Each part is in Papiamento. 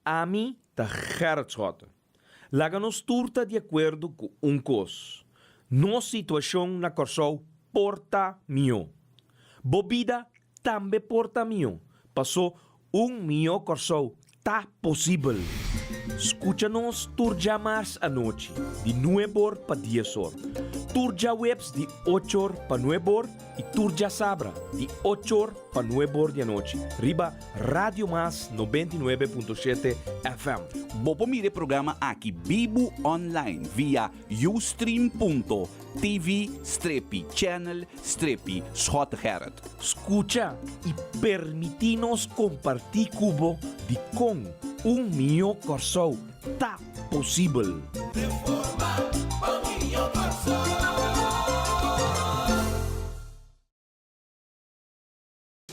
Ami ta Gerrit Schotte. Laga nos tur ta di akuerdo ku un kos, nos situashon na Kòrsou por ta mihó. Bo bida tambe por ta mihó, pasó un mihó Kòrsou ta posibel. Skucha nos tur djamars anochi di nueb'or pa dies'or, tur djaweps di och'or pa nueb'or i tur djasabra di och'or pa nueb'or di anochi riba Radio Mas 99.7 FM. Bo por mira e programa aki bibu online via ustream.tv strepi channel strepi Schottegerrit. Skucha i permití nos kompartí ku bo dikon un mihó Kòrsou ta posibel. Reforma pa un mihó Kòrsou.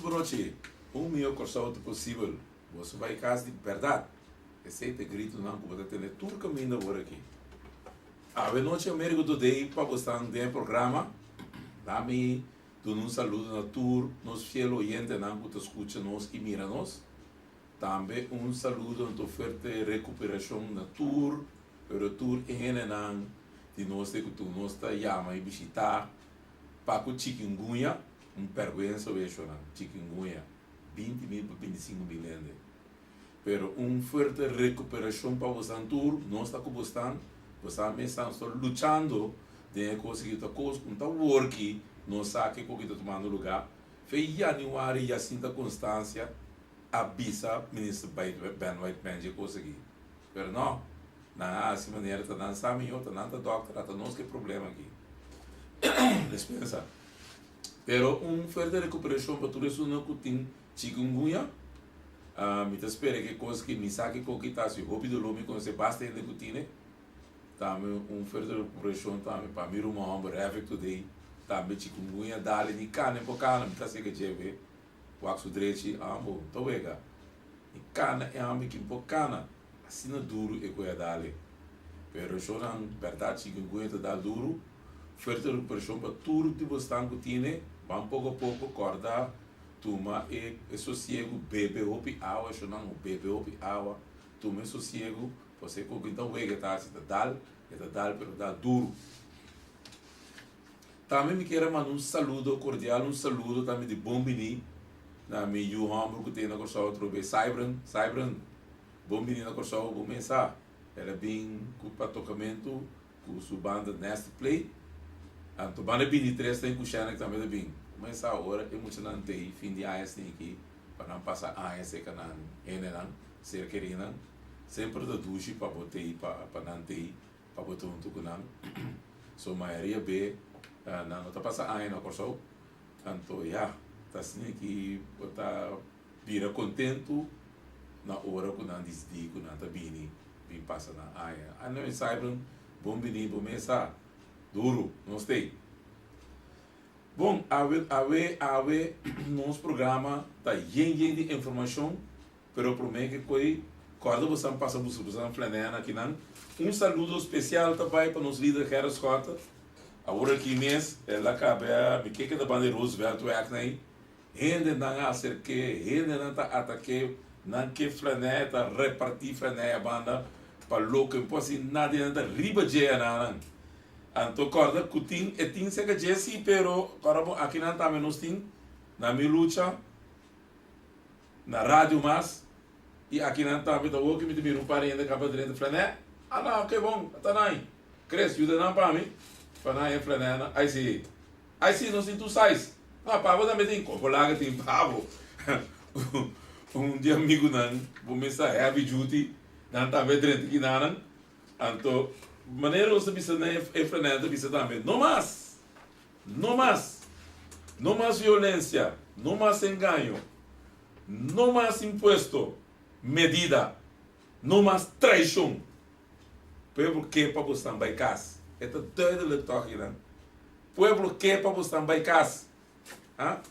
Brochi, un mihó Kòrsou ta posibel. Boso bai kas di bèrdat. Esei ta e gritonan ku bo ta tende tur kaminda awor aki. Awe nochi Americo Today pa bo stan den e programa. La mi duna un saludo na tur nos fiel oyentenan ku ta skucha nos i mira nos. Tambe un saludo anto fuerte rekuperashon na tur, pero tur e hendenan di nos te ku tur nos ta yama i bishitá. Pa ku chikungunya, un bèrgwensa wea shornan, chikungunya, 20 mil pa 25 mil hende. Pero un fuerte rekuperashon pa bosnan tur, nos ta ku bosnan, bosnan mes ta luchando den e kos aki, ta kos ku no ta worki, nos sa kiko ki ta tumando lugá. Fe yanüari Jacinta Constancia a bisa Minister Ben Whiteman dje kos aki. Pero no, nan a hasi manera ta nan sa mihó, ta nan ta dòkter, ata nos ke problema aki. Despensa. Pero un fuerte rekuperashon pa tur esunnan ku tin chikungunya. Mi ta spera ke kos ki mi sa ke koki ta hasi hopi doló, mi konosé basta hende ku tine. Tambe un fuerte rekuperashon tambe pa mi ruman hòmber Revik Today, tambe chikungunya dale ni kane por kana, mi ta seka dje Wak su drechi ambo ta wega. Mi kana e ambi kin por kana asina duru e koe a dale. Pero shownan berdad chikungunya ta dal duru. Fuerte rekuperashon pa tur di bosnan ku tine. Ban poko a poko korda tuma e e sosiegu bebe hopi awa shownan bebe hopi awa tuma e sosiegu pasobra e koe ta wega ta hasi ta dal e ta dal pero dal duru. Tambe mi kier a manda un saludo cordial, un saludo tambe di bon bini na mi yu homber cu tin na Corsou atrobe, Cybren. Cybren, bon bini na Corsou, bo mes sa. El a bin cu pa tocamento cu su banda Nasty Play. Anto banda bini tres ten cu Shannon tambe ta bin. Bo mes sa ora e muchanan tey fin di aña sneaky pa nan pasa aña cerca nan hendenan, ser kerinan. Semper ta dushi pa bo tey pa nan tey. Pa bo ta huntu ku nan. So mayoria be nan no ta pasa aña na Kòrsou. Anto ya, ta asina ki bo ta bira kontentu na ora ku nan disidí ku nan ta bini bin pasa nan aña. Anyway Cybron, bon bini bo mesa. Duru, nos t'ei. Bon, awe awe awe nos programa ta yen yen di informashon. Pero prome ke koe korda bosan pasa buska bosan flanea na kinan. Un saludo special ta bai pa nos lider Gerrit Schotte. Awor aki mes el a kabe mi ke keda banda di Roosevelt weg nai. Hendenan a aserke, hendenan ta atake, nan ke flanea ta reparti flanea banda pa loke por hasi nada nan ta riba dje ananan. Anto korda ku tin e tin seka dje si pero korda bon akinan tambe nos tin na mi lucha. Na radio mas y aki nan tambe ta woki mi ta mira un par hende caba drenta flanè ah no ok bon ta nai Chris yuda nan pa mi pa nan e flanè nan ay si ay si nos tin tur size no pa bo tambe tin como laga tin pa bo un di amigunan bo mester heavy duty nan tambe drenta kinanan anto manera nos ta bisa nan e flanè ta bisa tambe no mas. No mas! No mas violencia, no mas engaño, no mas impuesto, medida, no mas traicion. Pueblo ke pa bosnan bai cas. E ta duidelijk toch kinan. Pueblo ke pa bosnan bai cas. Ha?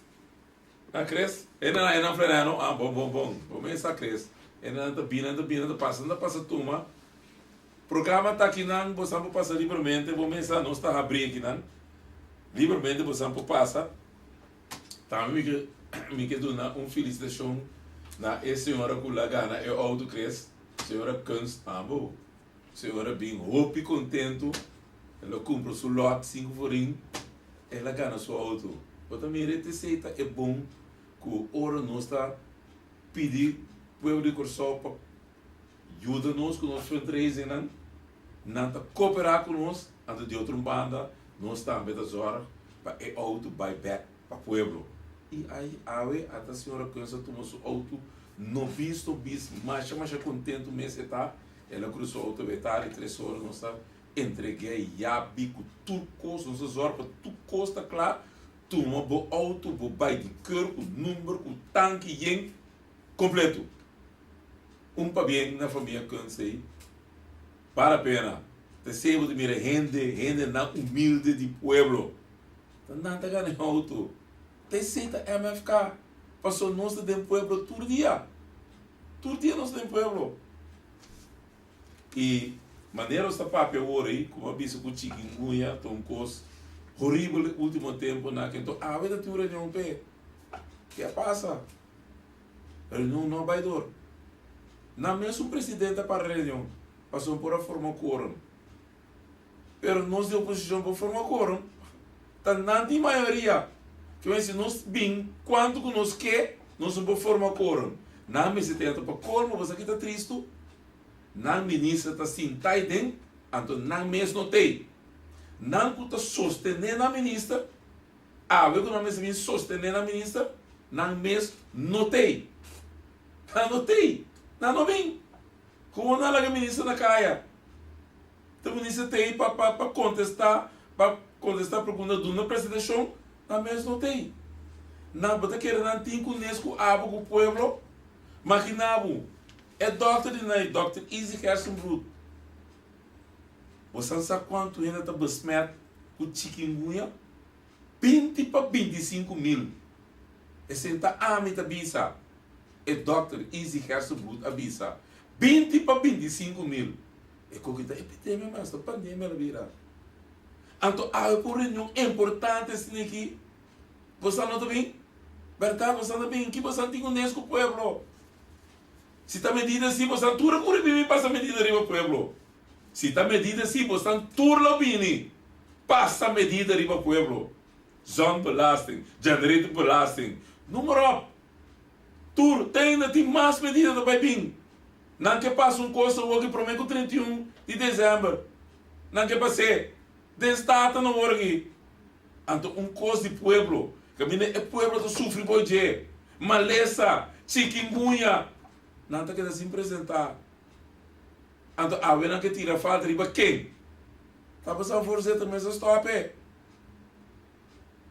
Ha Chris? E nan e nan frena no? Ah bon bon bon. Bo mes sa Chris. E nan ta bini, nan ta bini, nan ta pasa, nan ta pasa tuma. Programa ta akinan, bosan por pasa libremente, bo mesa nos ta habri akinan, libremente bosan por pasa. Tambe mi ke mi ke duna un felicitacion na e señora cu la gana e auto Chris. Señora Kunst abo. Señora bin hopi kontentu, el a kumpra su lòt sinku forin, el a gana su outo. Bo ta mira e tesei ta e bon ku ora nos ta pidi pueblo di Kòrsou pa yuda nos ku nos fundraisingnan, nan ta koperá ku nos, anto di otro un banda nos tambe ta zòrg pa e outo bai bèk pa pueblo. I ai awe ata señora Kunst a tuma su outo nobis nobis, masha masha kontentu mes e ta. El a krusa outo e tardi tres ora nos a entreg'é yabi ku tur kos, nos a zòrg pa tur kos ta kla, tuma bo outo bo bai di keur ku number ku tanki yen kompleto. Un pabien na famia Kunst ei, bal la pena. Ta esei bo ta mira hende, hendenan humilde di pueblo. Ta nan ta gana e outo. Ta esei ta MFK. Pasobra nos ta den pueblo tur dia. Tur dia nos ta den pueblo. I manera nos ta papia awor ei, ku a bisa ku chikungunya ta un kos horibel ultimo temponan aki. Anto awe ta tin un reunion p'e. Ke a pasa? Reunion no a bai dor. Nan mesun presidente a para reunion pasobra por a forma quorum. Pero nos di oposicion por forma quorum. Ta nan tin mayoria. Ke men si nos bin cuanto cu nos ke, nos no por forma quorum. Nan mester ta enta pa colmo, bo sa ki ta tristo? Nan minister ta sinta ei den, anto nan mes no t'ei. Nan cu ta sostene nan minister, awe cu nan mester bin sostene nan minister, nan mes no t'ei. Nan no t'ei. Nan no bin. Como nan laga minister na caya? Ta minister t'ei pa pa pa contesta pa contesta pregunta duna presentacion, nan mes no t'ei. Nan bo ta kere nan tin cu nes cu abo cu pueblo? Magina bo, e dokter di nan, dokter Izzy Gerstenbluth, bo san sa cuanto hende ta besmet cu chikungunya? Binti pa 25 mil. Esei ta ami ta bisa, e dokter Izzy Gerstenbluth a bisa. 20 pa 25 mil. E koki ta epidemia mas, ta pandemia la bira. Anto awe ku reunion importante asina aki, bosan no ta bin? Bèrdat bosan ta bin? Ki bosan tin kunes ku pueblo? Si ta medida si bosan tur a kuri bini pasa medida riba pueblo. Si ta medida si bosan tur lo bini pasa medida riba pueblo. Zonbelasting, generator belasting, noem maar op. Tur, te ainda tin mas medida ta bai bin. Nan ke pasa un kos awor ki prome ku 31 di desèmber. Nan ke pas'é den Staten awor aki. Anto un kos di pueblo, kaminda e pueblo ta sufri bo dje, malesa, chikingunya, nan ta keda sin presentá. Anto awe nan ke tira falta riba ken? Ta pasá voorzitter mester stòp e.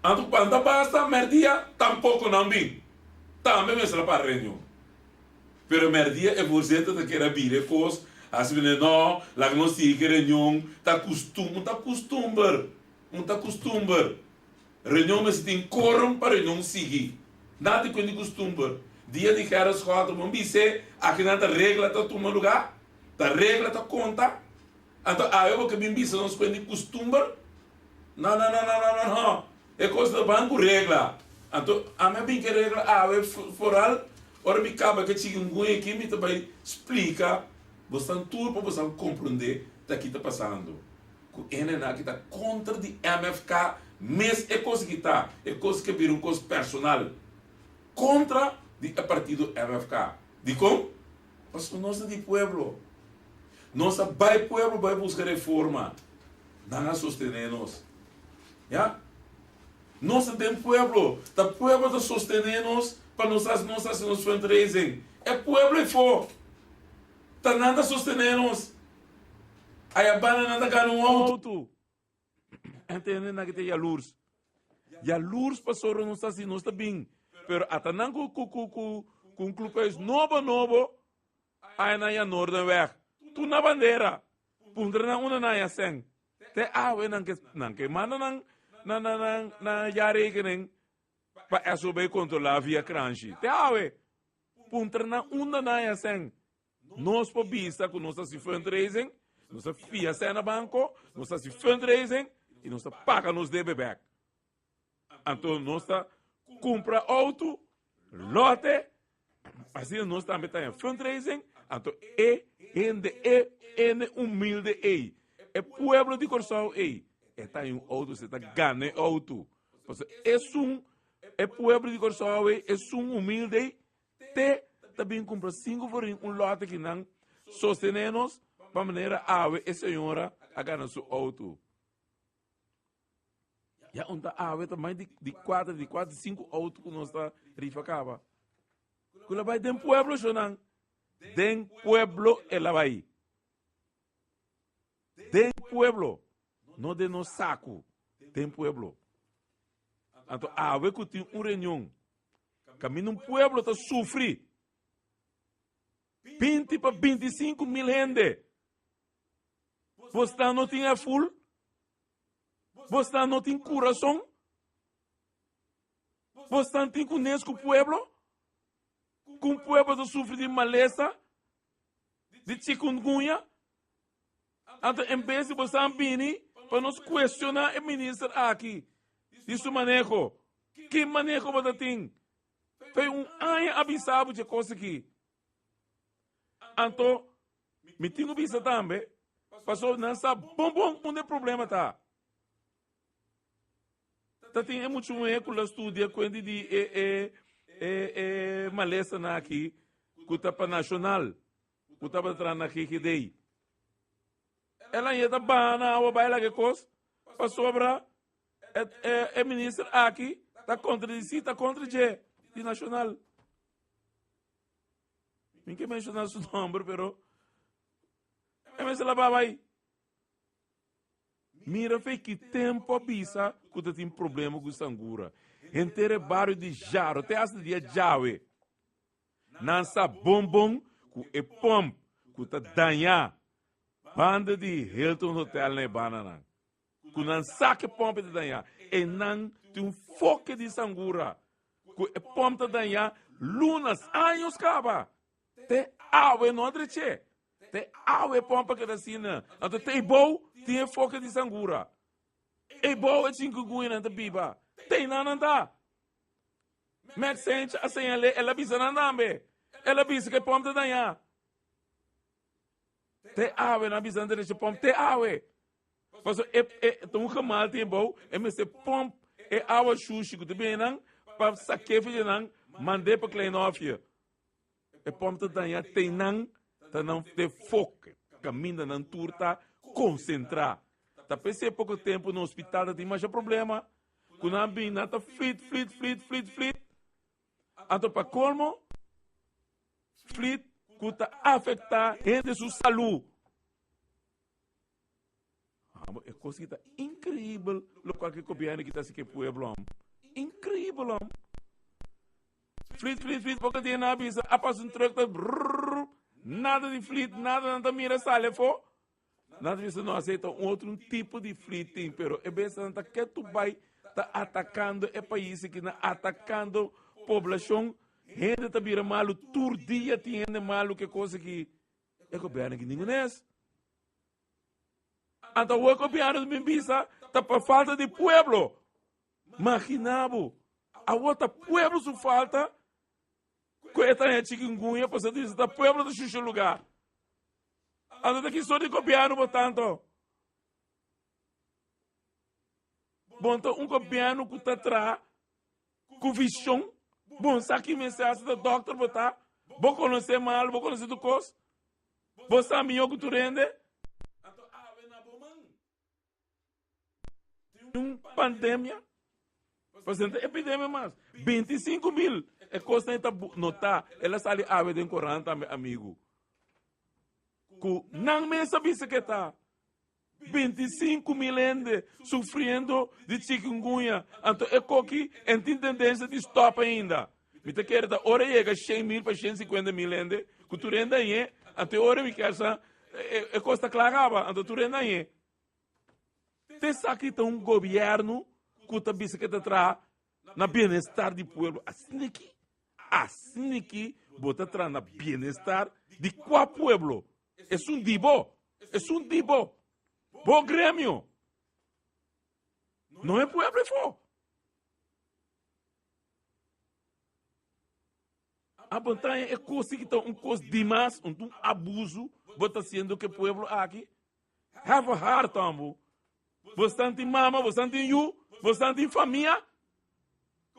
Anto cuando basta merdia tampoco nan bin. Tambe mester a para reunion. Pero merdia e voorzitter ta kere a bira e cos, haci bini no, laga nos sigui cu e reunion, ta custum, un ta custumber, un ta custumber. Reunion mester tin quorum pa reunion sigui. Nada di cuenta di custumber. Dia di Gerrit Schotten bon bis'e, aki nan ta regla ta tuma lugar, ta regla ta conta. Anto awe bo ke bin bisa nos kuenta di kustumber? No, no, no, no, no, no, no. E kos ta ban ku regla. Anto ami a bin ke regla awe foral ora mi kaba ke chikungunya aki mi ta bai splika bosnan tur pa bosnan komprondé ta ki ta pasando. Ku hendenan aki ta kontra di MFK mes e kos aki ta, e kos ke bira un kos personal kontra di e partido MFK. Dikon? Pasobra nos ta di pueblo. Nos a bai pueblo bai buska reforma. Nan a sostené nos. Ya. Nos ta den pueblo. Ta pueblo ta sostené nos pa nos hasi nos hasi nos fundraising. E pueblo efo. Ta nan ta sostené nos. Aya banda nan ta gana un auto. Entende nan ki ta yalurs. Yalurs pasobra nos ta hasi nos ta bin. Pero ata nan ku ku ku ku ku un clubhuis nobo nobo aya nan ya Noordenweg. Tur na bandera. Puntra nan unda nan ya sèn. Te awe nan ke nan ke manda nan nan nan nan nan jaarrekening pa SOB kontrola via kranshi. Te awe. Puntra nan unda nan ya sèn. Nos por bisa ku nos ta hasi fundraising, nos ta fia sèn na banko, nos ta hasi fundraising i nos ta paga nos debe bèk. Anto nos ta kumpra outo, lote, asina nos tambe ta haña fundraising, anto e Hende e hende humilde ei, e pueblo di Kòrsou ei, e ta haña un outo, se ta gana e outo. Pasobra esun, e pueblo di Kòrsou ei, esun humilde ei, te ta bin kumpra sinku florin un lòt akinan, sostené nos pa manera awe e señora a gana su outo. Ya un ta awe ta mai di di kuater, di kuater, sinku outo ku nos ta rifa kaba. Ku la bai den pueblo shonan. Den pueblo el a bai. Den pueblo, no den nos saku, den pueblo. Anto awe ku tin un reunion, kaminda un pueblo ta sufri, 20 pa 25 mil hende. Bosnan no tin aful? Bosnan no tin kurason? Bosnan tin kunes ku pueblo? Ku un pueblo ta sufri di malesa, di chikungunya? Anto en bes di bosnan bini pa nos kuestioná e minister aki di su maneho, ki maneho bo ta tin? Fe un aña a bisa bo dje kos aki. Anto mi tin ku bisa tambe, pasobra nan sa bon bon unda e problema ta. Ta tin e muchu muhé ku lo studia kuenti di e e e e malesanan aki ku ta pa nashonal, ku tabata traha na GGD. El a yeta baha na awa bai laga e kos pasobra e e e minister aki ta kontradisí, ta kontra dje di nashonal. Mi ke menshoná su nomber pero e mester la baha bai. Mira fe ki tempo a bisa ku ta tin problema ku sangura. Henter e bario di Jaro te hasta dia djawe. Nan sa bon bon ku e pòmp ku ta dañá banda di Hilton Hotel na e bananan. Ku nan sa ku e pòmp ta dañá. E nan tin un foke di sangura ku e pòmp ta dañá lunas, años kaba. Te awe no a drech'é. Te awe e pòmp a keda asina. Anto te eibou tin e foke di sangura. Eibou e chinkungunya ta biba. Te einan nan ta. Max Sench a señal'é, el a bisa nan tambe. El a bisa ku e pòmp ta dañá. Te awe nan a bisa nan drecha e pòmp, te awe. Pasobra e, e, ta un gemaal tin ebou, e mester pòmp e awa shushi ku ta bini nan pa sak'é for di nan, mand'é pa Klein Hofje. E pòmp ta dañá te nan ta nan te fok kaminda nan tur ta konsentrá. Ta p'esei poko tempu na hospital ta tin masha problema ku nan bin nan ta flit flit flit flit flit. Anto pa kolmo flit ku ta afektá hende su salú. Amo, e kos ki ta increíbel lokual ke gobièrnu ki ta hasi ke pueblo am. Increíbel am. Flit, flit, flit, poko dia nan a bisa, a pasa un truck ta brrrr, nada di flit, nada, nan ta mira sali afó. Nan ta bisa no acepta un otro un tipo di fliting, pero e bes nan ta ketu bai ta atakando e pais aki, nan atakando poblacion, hende ta bira malu, tur dia tin hende malu ke kos aki. E gobièrnu aki ningun es. Anto awor gobièrnu ta bin bisa ta pa falta di pueblo. Magina bo, awor ta pueblo su falta ku e ta haña chikungunya pasobra ta bisa ta pueblo ta shusha lugá. Anto ta ki sort di gobièrnu bo ta anto? Bon ta un gobièrnu ku ta traha ku vishon, bon sa ki mester hasi, ta dòkter bo ta, bo konosé malu, bo konosé tur kos. Bo sa mihó ku tur hende? Anto awe na bo man tin un pandemia, pasobra no ta epidemia mas, 25 mil e kosnan ei ta notá, el a sali awe den koran tambe amigu, ku nan mes a bisa ke ta. 25 mil hende sufriendo di chikungunya, anto e koki en tin tendensia di stop ainda. Mi ta kere ta ora yega 100 mil pa 150 mil hende, ku tur hende añe, anto e ora mi kier sa e kos ta kla kaba, anto tur hende añe. Te esaki ta un gobierno ku ta bisa ke ta traha na bienestar di pueblo. Asina ki, asina ki bo ta traha na bienestar di kua pueblo? Esun di bo. Esun di bo. Bo gremio. No e pueblo efo. A montaña e kos ki ta un kos dimas, un abuso. Bo ta haciendo cu e pueblo aki? Have a heart, hombo. Bosnan tin mama, bosnan tin yu, bosnan tin famia.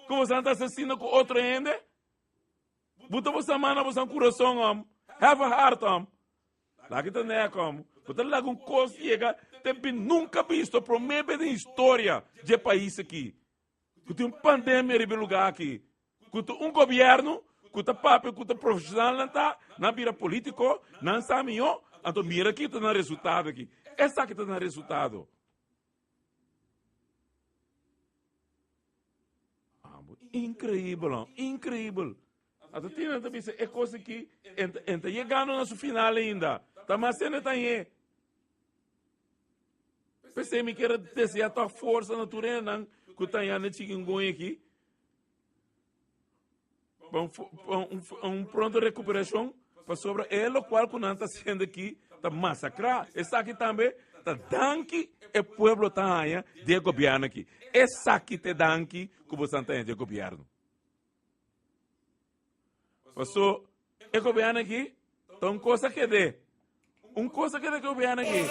Ku bosnan ta asesina ku otro hende? Buta bosnan man na bosnan kurason, hom. Have a heart, hom. Laga ta nek, hom. Bo ta laga un kos yega te bin nunka bisto promé bes den historia dje pais aki. Ku tin un pandemia riba e lugá aki. Ku ta un gobièrnu ku ta papia ku ta profeshonalnan ta, nan bira polítiko, nan sa mihó, anto mira ki ta nan resultado aki. Esaki ta nan resultado. Inkreibel, hò, inkreibel. Anto tin nan ta bisa e kos aki en ta yegando na su final ainda. Ta mas tene ta hé. P'esei mi kier a desea tòg forsa na tur hendenan ku ta haña na chikungunya aki pa un pronto rekuperashon, pasobra e lokual ku nan ta hasiendo aki ta masakrá. Esaki tambe ta danki e pueblo ta haña di e gobièrnu aki. Esaki ta e danki ku boso ta haña di e gobièrnu. Paso e gobierno aki ta un cosa kede. Un cosa kede e gobierno aki.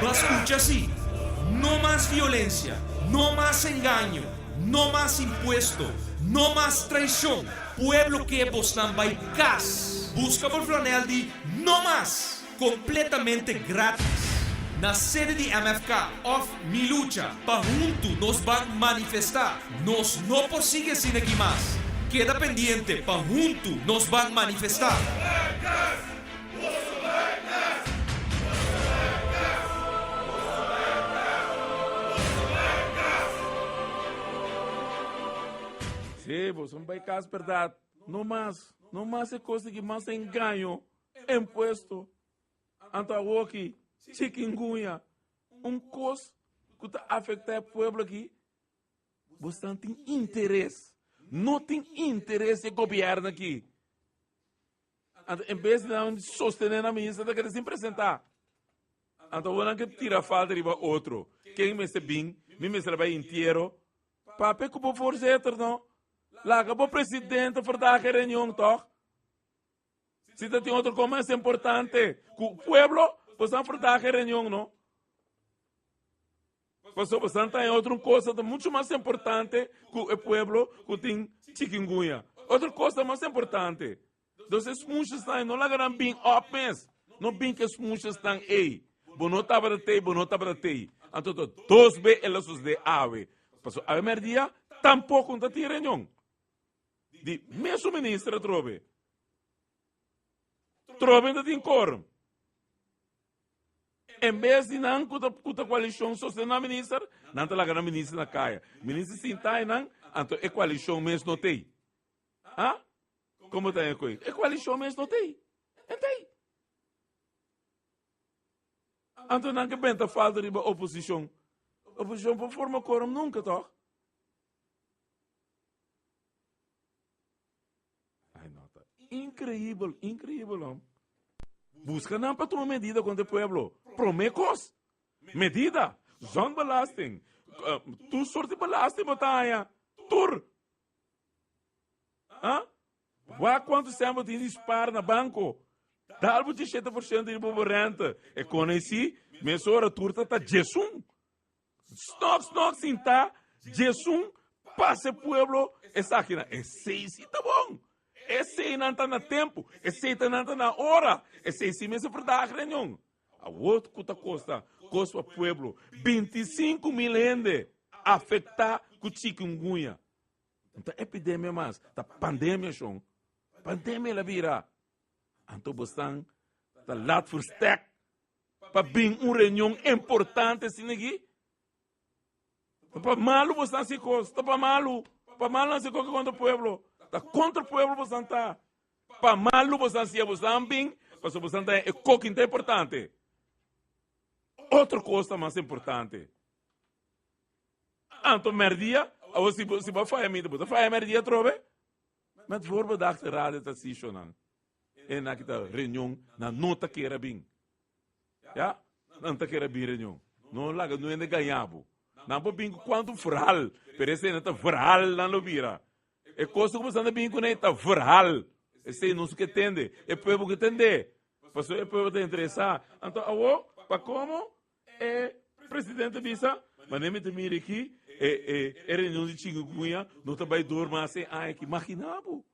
Bo scucha si, no mas violencia, no mas engaño, no mas impuesto, no mas traicion, pueblo ke bosnan bay cas, busca bo flanel di no mas! Completamente gratis na sede di MFK of Mi Lucha pa huntu nos ban manifesta. Nos no por sigui asina aki mas. Keda pendiente pa huntu nos ban manifesta. Sí, boso bai cas berdad. No mas, no mas e cos di ki mas engaño. Impuesto, anto awoki chikingunya, un kos ku ta afektá e pueblo aki, bosnan tin interes, no tin interes e gobièrnu aki. Anto en bes di nan sostené nan minister ta keda sin presentá. Anto awor nan ke tira falta riba otro. Ken mester bin? Mi mester a bai intiero. Papia ku bo voorzitter no. Laga bo presidente verdaag e reunion tòg? Si ta tin otro cosa mas importante cu pueblo, pues nan verdaag e reunion, no? Pasobra pues nan ta otro cosa ta mucho mas importante cu e pueblo cu tin chikungunya. Otro cosa mas importante. Dus e smoesjes no laga nan bin op mes. No bin cu e smoesjesnan ey. Bo no tabata tey, bo no tabata tey. Anto ta dos be el a sucede awe. Pasobra awe merdia tampoco no ta tin reunion. Di mesun minister atrobe. Trobe ta tin korum. En bes di nan ku ta ku ta koalishon sostené nan minister, nan ta laga nan minister na kaya. Minister sinta einan, anto e koalishon mes no t'ei. Ha? Komo ta e koi? E koalishon mes no t'ei. E t'ei. Anto nan ke benta falta riba oposishon. Oposishon por forma korum nunka, tòg? Ay, no, ta increíbel, increíbel, hom. Busca nan pa tuma medida contra e pueblo. Prome cos, medida, zonbelasting, uh, tur soort di belasting bo ta haña, tur. Ah? Wak cuanto cent bo tin di spaar na banco. Dal bo 17% di bo rente. E con si, mesora tur ta ta djesun. Snok snok sinta djesun pasa e pueblo esakinan. Esei si ta bon. Eseinan ta na tempu. Esei ta nan ta na ora. Esei si mester verdaag reunion. Awor ku ta kosta kos pa pueblo. 25 mil hende afektá ku chikungunya. No ta epidemia mas, ta pandemia shon. Pandemia el a bira. Anto bosnan ta laat verstek pa bin un reunion importante asina aki? Ta pa malu bo stan hasi kos, ta pa malu, pa malu nan hasi kos kontra pueblo, ta kontra pueblo bo stan ta, pa malu bo stan hasi, bo stan bin, pasobra bo stan ta e kokin ta importante. Otro kos ta mas importante. Anto merdia, awor si bo si bo a faya mi, bo ta faya merdia atrobe? Met voorbedachte raad ta si shonan. E nan ki ta reunion, nan no ta kere bin. Ya, nan ta kere bin reunion. No laga no hende gaña bo. Nan por bin ku kuantu verhaal, pero esei no ta verhaal nan lo bira. E kos ku boso ta bin kuné ta verhaal. Esei nos ke tende, e pueblo ke tende. Pasobra e pueblo ta interesá. Anto awo, pa komo e presidente bisa, manera mi ta mira aki, e e e reunion di chikungunya no ta bai dor mas e aña aki. Magina bo,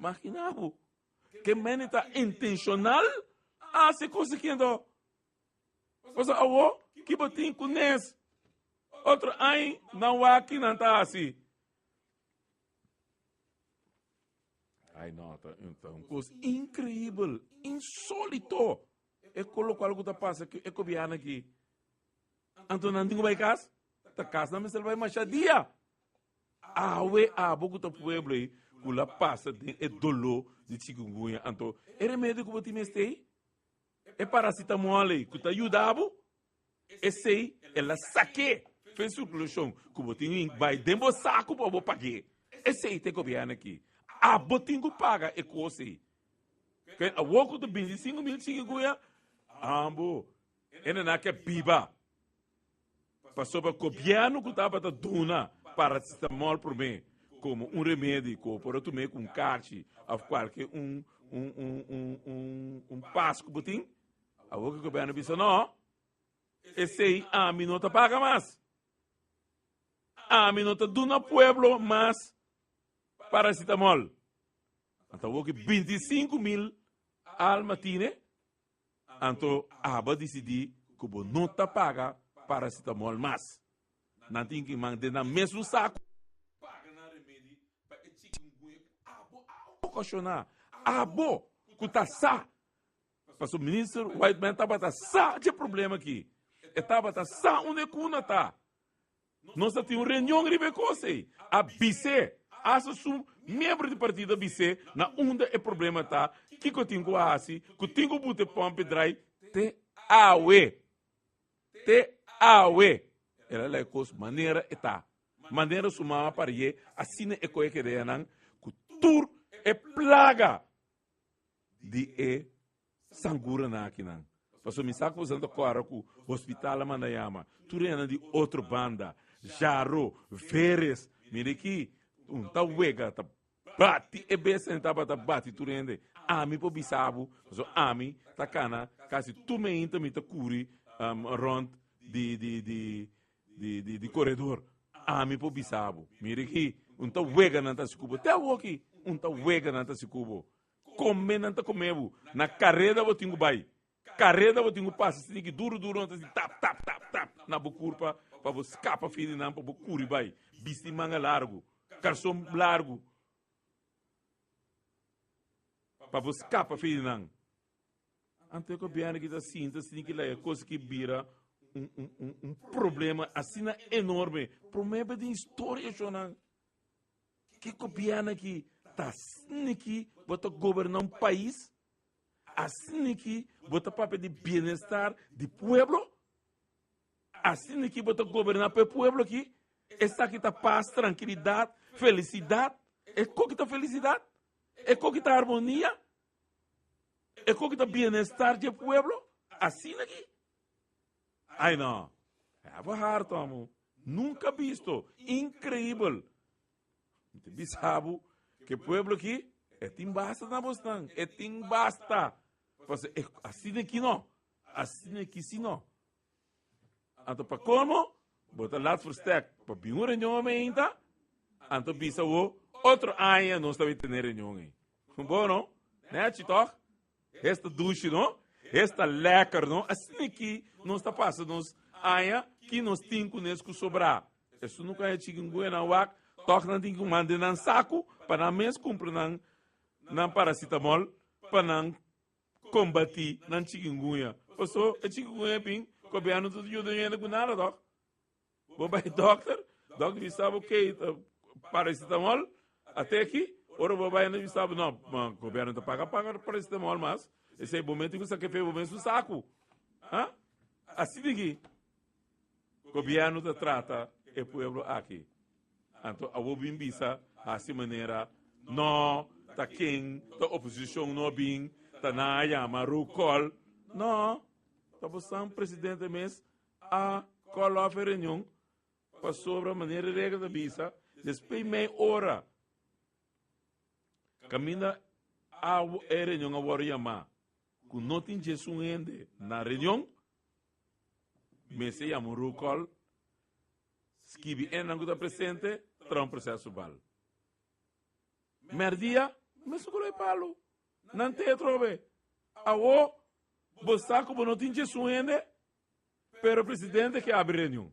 magina bo. Ke mene ta intenshonal hasi e kos aki anto. Pasobra awo, ki bo tin ku nes? Otro aña nan wak ki nan ta hasi. Ai no, ta, ta un kos inkreibel, insólito. E kolokual ku ta pasa ku e gobièrnu aki. Anto nan tin ku bai kas? Ta kas nan mester bai masha dia. Awe abo ku ta pueblo ei ku la pasa den e doló di chikungunya. Anto e remedio ku bo tin mester ei, e paracetamol ei ku ta yuda bo, Esei el a sak'é fen sirkulashon ku bo tin bai den bo saku pa bo pag'é. Esei ta e gobièrnu aki. Abo tin ku paga e kos ei. Ken awor ku ta 25 mil chiki kuya, ambo hende ke biba. Pasobra gobièrnu ku tabata duna paracetamol promé komo un remedi ku bo por a tum'é ku un karchi òf kualke un un un un un un pas ku bo tin, Awor ku gobièrnu bisa no, esei ami no ta paga mas. Ami no ta duna pueblo mas paracetamol. Anto awor ku 25 mil alma tine, anto aba disidí ku bo no ta paga paracetamol mas. Nan tin ki man den nan mesun saku. Paga nan remedi pa e chikungunya ku abo a okashoná. Abo ku ta sa Pasobra Minister Whiteman tabata sa dje problema aki. E tabata sa unda e kuna ta. Nos a tin un reunion riba e kos ei. A bis'é, hasta su miembro di partido a bis'é na unda e problema ta, kiko tin ku hasi, ku tin ku buta e pòmp e drai te awe. Te awe. El a laga e kos manera e ta. Manera su mama parié, asina e kohe kedeanan ku tur e plaga. di e sanguranan akinan. Pasobra mi sa ku boso ta kòrda ku hospital a manda yama tur hende di otro banda, Jaro, Veres, mira aki, un ta wega ta bati e bes tabata bati tur hende. Ami por bisa bo, pasobra ami ta kana kasi tur meinta mi ta kuri rònt di di di di di di koredor. Ami por bisa bo, mira aki, un ta wega nan ta hasi ku bo. Te awoki, un ta wega nan ta hasi ku bo. Kome nan ta kome bo. Na kareda bo tin ku bai. Kareda bo tin ku pasa sinti ki duru duru nan ta hasi tap tap tap tap na bo kurpa pa bo skapa fi di nan pa bo kuri bai. Bisti manga largu, karson largu pa bo skapa fi di nan. Anto e gobièrnu ki ta sinta sin ki laga e kos ki bira un un un un problema asina enorme. Promé bes den historia shonnan ki gobièrnu aki ta asina ki bo ta goberná un pais, asina ki bo ta papia di bienestar di pueblo, asina ki bo ta goberná pa e pueblo aki, esaki ta pas, trankilidat, felisidat. E ko ki ta felisidat? E ko ki ta harmonia? E ko ki ta bienestar dje pueblo? Asina ki? Ai no. Have a heart, amo. Nunca visto. Increíble. Te bisabu que pueblo ki e tin basta na bosnan. E tin basta. Parce, e, asina ki no. Asina ki si no. Anto pa komo, bo ta laat verstek pa bin un reunion meinta, anto bisa wo, otro aña nos ta bin tene reunion ei. Bo no? Nechi toch? Esta dushi no? Esta lekker no? Asina ki nos ta pasa nos aña ki nos tin ku nes ku sobrá. Esun no kaya chikingunya nan wak, toch nan tin ku manda nan saku pa nan mes kumpra nan nan paracetamol pa nan kombatí nan chikungunya. Paso e chikungunya bin, gobièrnu no ta yuda hende ku nada tòg. Bo bai dòkter, dòkter bisa bo ke paracetamol, ate aki, ora bo bai nan bisa bo no, gobièrnu ta paga paga paracetamol mas, esei bo mes tin ku saka fe bo mes un saku. Ha? Asina ki gobièrnu ta trata e pueblo aki. Anto awor bin bisa hasi manera no ta ken ta oposicion no bin ta nan a yama roll call no ta bosan presidente mes a call off e reunion. Pasobra manera e regla ta bisa, despues mei ora kaminda e reunion a wòrdu yamá ku no tin djesun hende na reunion, mester yama un roll call, skibi esnan ku ta presente, traha un proseso bal. Mèrdia, mesun ku lo e palu. Nan te atrobe. Awo, bo sa ku bo no tin djesun hende? Pero presidente ke abri reunion.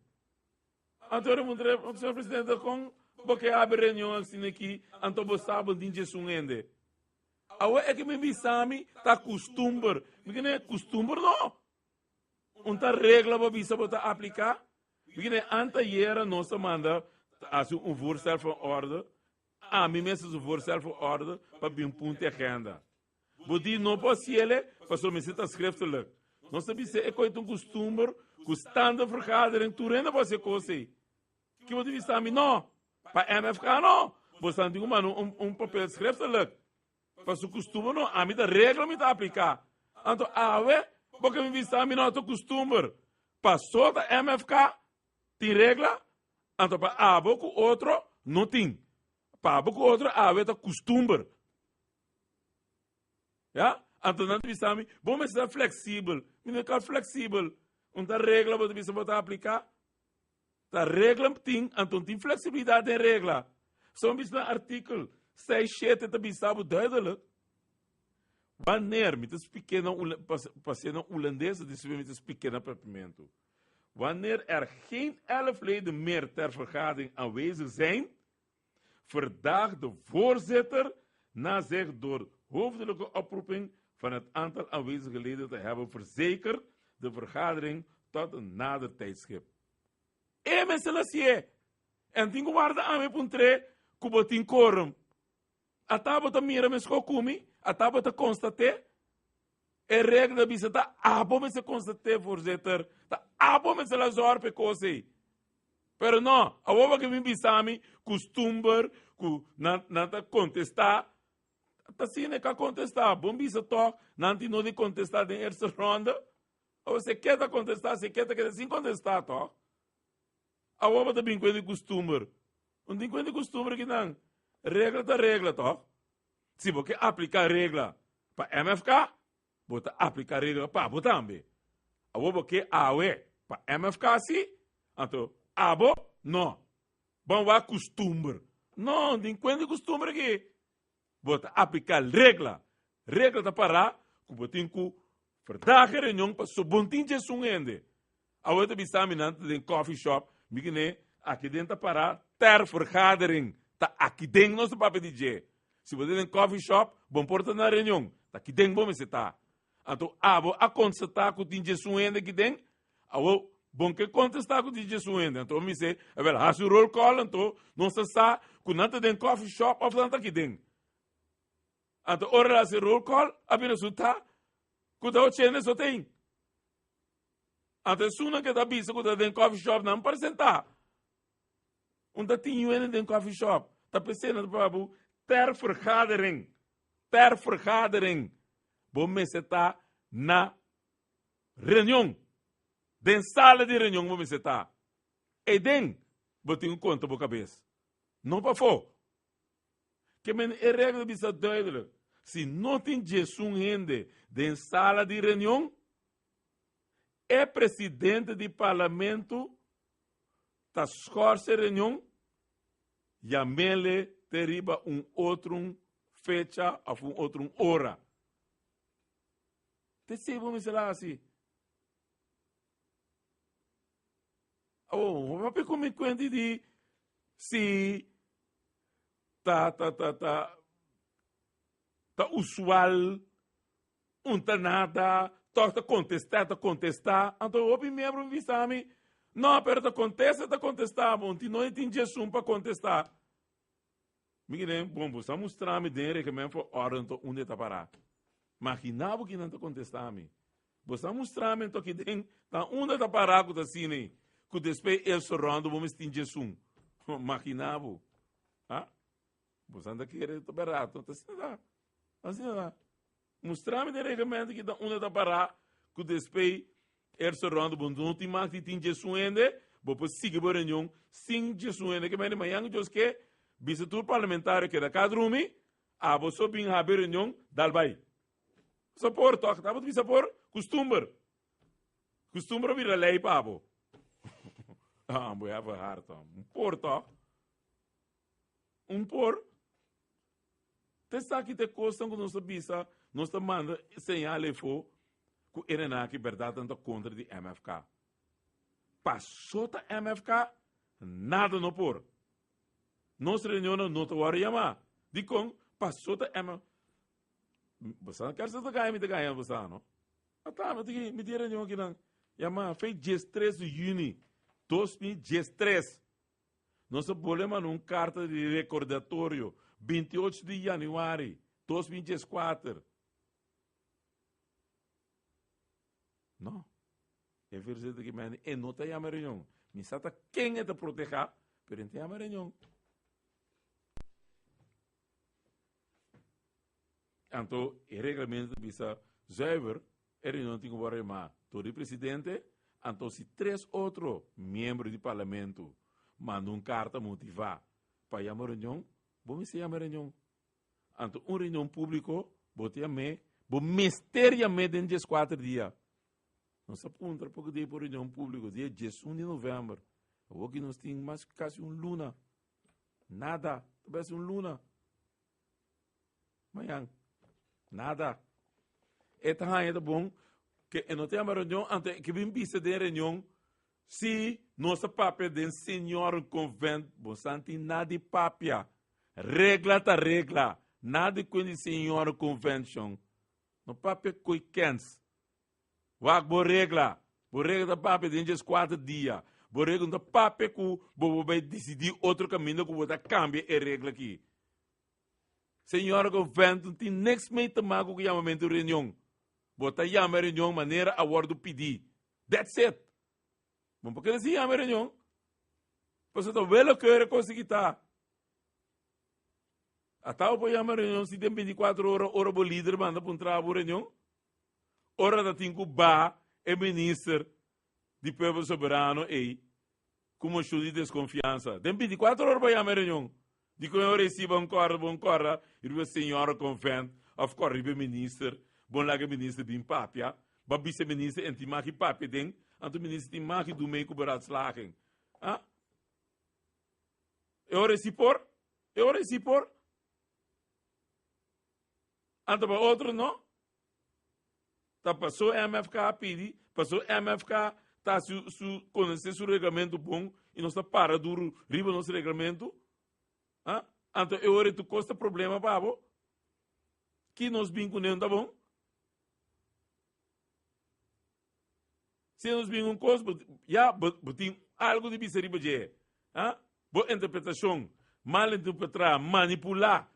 Anto e puntra, señor presidente, kon bo ke abri reunion asina aki, anto bo sa bo tin djesun hende? Awe e ke mi bisa mi ta kustumber. Mi kende kustumber no. Un ta regla bo bisa bo ta aplika. Mi kende antayera nos a manda hasi un voorstel van orde. Ami mes hasi un voorstel van orde pa bin punta e agenda. Bo di no por hasiele pasobra mester ta schriftelijk. Nos ta bisa e koe ta un kustumber ku stande vergadering tur hende por hasi e kos ei. Ki bo ta bisa mi? No, pa MFK no. Bo sa tin ku manda un papel schriftelijk. Pa su kustumber no, ami ta regla mi ta aplika. Anto awe bo ke mi bisa mi no ta kustumber. Paso ta MFK tin regla, anto pa abo ku otro no tin. Pa abo ku otro awe ta kustumber. Ya? Anto nan ta bisa mi, bo mester ta fleksibel. Mi no ka fleksibel. Un ta regla bo ta bisa bo ta apliká. Ta regla tin, anto tin fleksibilidat den regla. So mi bisa na artikel 6, 7 ta bisa bo duidelijk. Wanneer, mi ta spik'é na pas'é na hulandes, despues mi ta spik'é na papiamentu. Wanneer er geen 11 leden meer ter vergadering aanwezig zijn, verdaagt de voorzitter na zich door hoofdelijke oproeping van het aantal aanwezige leden te hebben verzekerd de vergadering tot een nader tijdschip. E mester hasié. En tin ku warda ami puntr'é ku bo tin quorum. Ata bo ta mira meskó ku mi, ata bo ta konstaté. E regla ta bisa ta abo mester konstaté, voorzitter. Ta abo mester la zòrg pa e kos ei. Pero no, awor bo ke bin bisa mi kustumber ku nan nan ta kontestá, ta asina e ka kontestá. Bon bisa tòg, nan tin no di kontestá den eerste ronde. Awor si e ke ta kontestá, si e ke ta keda sin kontestá tòg. Awor bo ta bin kuenta di kustumber. No tin kuenta di kustumber kinan. Regla ta regla tòg. Si bo ke apliká regla pa MFK, Bo ta apliká regla pa bo tambe. Awor bo ke awe pa MFK si, anto abo no. Ban wak kustumber. No, tin kuenta di kustumber aki. Bo ta apliká regla. Regla ta pará ku bo tin ku verdaag e reunion paso bo no tin djes un hende. Awor ta bisa mi nan ta den coffee shop, mi kine aki den ta pará ter vergadering. Ta aki den nos ta papia di dje. Si bo ta den coffee shop, bo no por ta na reunion. Ta aki den bo mester ta. Anto abo a constatá cu tin djesun hende aki den? Awor, bo no ke contestá cu tin djesun hende. Anto mi bis'é, awel, hasi un roll call anto nos ta sa cu nan ta den coffee shop of nan ta aki den. Anto ora el a hasi roll call, a bin resultá cu ta ochenta so tin. Anto esunnan ke ta bisa ku ta den coffee shop nan presentá. Un ta tin yuende den coffee shop. Ta p'esei nan ta papia bo ter vergadering. Ter vergadering. Bo mester ta na reunion. Den sala di reunion bo mester ta. Eiden bo tin ku konta bo kabes. No pafó. Ke men e regla ta bisa duidelijk. Si no tin djesun hende den sala di reunion, E presidente di parlamento ta schors e reunion, yamele te riba un otro fecha of un otro ora. Te si bo mester hasi. Oh, papi ku mi kuenti di si ta ta ta ta ta usual Un ta nada, tòg ta kontestá, ta kontestá. Anto hopi miembro mi bisa mi, No, pero ta kontesta, ta kontestá bo. Un tin no e tin djesun pa kontestá. Mi kende, bon, bo sa mustra mi den Reglement van Orde anto unda e ta pará. Maginá bo kinan ta kontestá mi. Bo sa mustra mi anto ki den ta unda ta pará ku ta asina ei, ku despues eerste ronde bo mester tin djesun. Maginá bo. Ha? Bo sa ta kere ta berato, ta asina ta. Asina ta. Mustra mi den reglamento ki ta unda ta pará ku despei eerste ronde bo no tin mag di tin djesun hende, Bo por sigui bo reunion sin djesun hende ke mende mañan Dios ke bisa tur parlamentario keda ka drumi, abo so bin habi reunion dal bai. Sa por toch? Ta bo ta bisa por kustumber. Kustumber a bira lei pa bo. Ah, bo have a heart. Un por toch? Un por. Te esaki ta e kosnan ku nos ta bisa, nos ta manda señal efo ku e renan aki bèrdat nan ta kontra di MFK. Pasó ta MFK, nada no por. Nos reunionnan no ta wòrdu yamá. Dikon? Pasó ta MFK. Bosa no kèr sa ta gaña, mi ta gaña bosa no. Ata, mi tin mi tin reunion akinan yamá fe diestres di yüni 2013. Nos a bolbe manda un karta di rekordatorio 28 di yanüari 2014. No. E voorzitter ki mende, e no ta yama reunion. Mi sa ta ken e ta proteha, pero e no ta yama reunion. Anto e reglamento ta bisa zuiver, e reunion tin ku wòrdu yamá dor di presidente, anto si tres otro miembro di parlamento manda un karta motivá pa yama reunion, bo mester yama reunion. Anto un reunion públiko bo ta yam'é, bo mester yam'é den dieskuater dia. Nos a puntra poko dia pa reunion públiko, dia diesun di novèmber. Awoki nos tin mas kasi un luna. Nada, ta bai hasi un luna. Mañan, nada. E ta haña ta bon ke e no ta yama reunion, anto e ke bin bisa den reunion, si nos a papia den seniorenconvent, bo sa tin nada di papia. Regla ta regla, nada di kuen di seniorenconvention. No papia koe kens. Wak bo regla. Bo regla ta papia den djes kuater dia. Bo regla no ta papia ku bo bo bai disidí otro kaminda ku bo ta kambia e regla aki. Señora Govento no tin niks mee te maken ku yamamentu reunion. Bo ta yama e reunion manera a wòrdu pidí. That's it. Bo no por keda sin yama e reunion. Pasobra ta willekeurig kos aki ta. Ata bo por yama e reunion si den bintikuater ora ora bo lider manda puntra bo reunion. Ora ta tin ku baha e minister di Pueblo Soberano ei ku moshon di deskonfiansa. Den bintikuater ora bo yama e reunion. Dikon e resiba un kòrda bo un kòrda riba señora Convent òf kòrda riba e minister. Bo laga e minister bin papia. Bo a bisa e minister en tin maki papia den, anto minister tin maki dun mei ku beraadslaging. Ah? E ora si por? E ora si por? Anto pa otro no? Ta paso MFK a pidi, paso MFK ta su, su conoce su reglamento bon y nos ta para duro riba nos reglamento. Ah? Anto e ora tu costa problema pa bo. Ki nos bin ku ta bon? Si nos bin un kos, ya, bo, bo tin algo di bisa riba dje. Ah? Bo interpretacion, mal interpretar, manipular.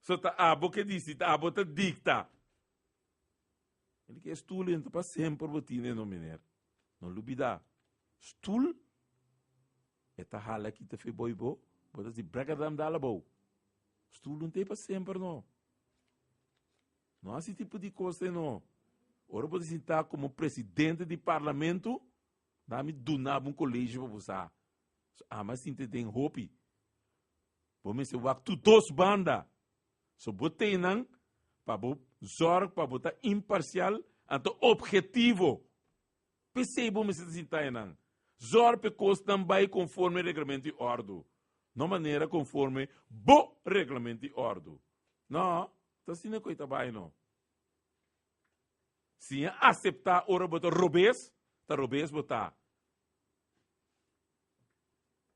So ta abo ke disi, ta abo ta dikta. Ele ke stoel entra pa semper bo tine no meneer. No lubida. Stoel e ta hala kita fe boy bo, bo ta si brekadam dala bou. Stoel no te pa semper no. No hasi tipo di kos no. Ora bo ta sinta komo presidente di parlamento, na mi duna bo un kolegio pa bo sa. So ama sinti den hopi. Bo mester wak tur dos banda. So bo teinan pa bo zorg pa bo ta imparcial anto objetivo. Pesey bo mester ta sinta einan. Zorg pa e kosnan bai conforme reglamento y ordo. No manera conforme bo reglamento y ordo. No, ta asina ku e ta bai no. Siña acepta ora bo ta robes, ta robes bo ta.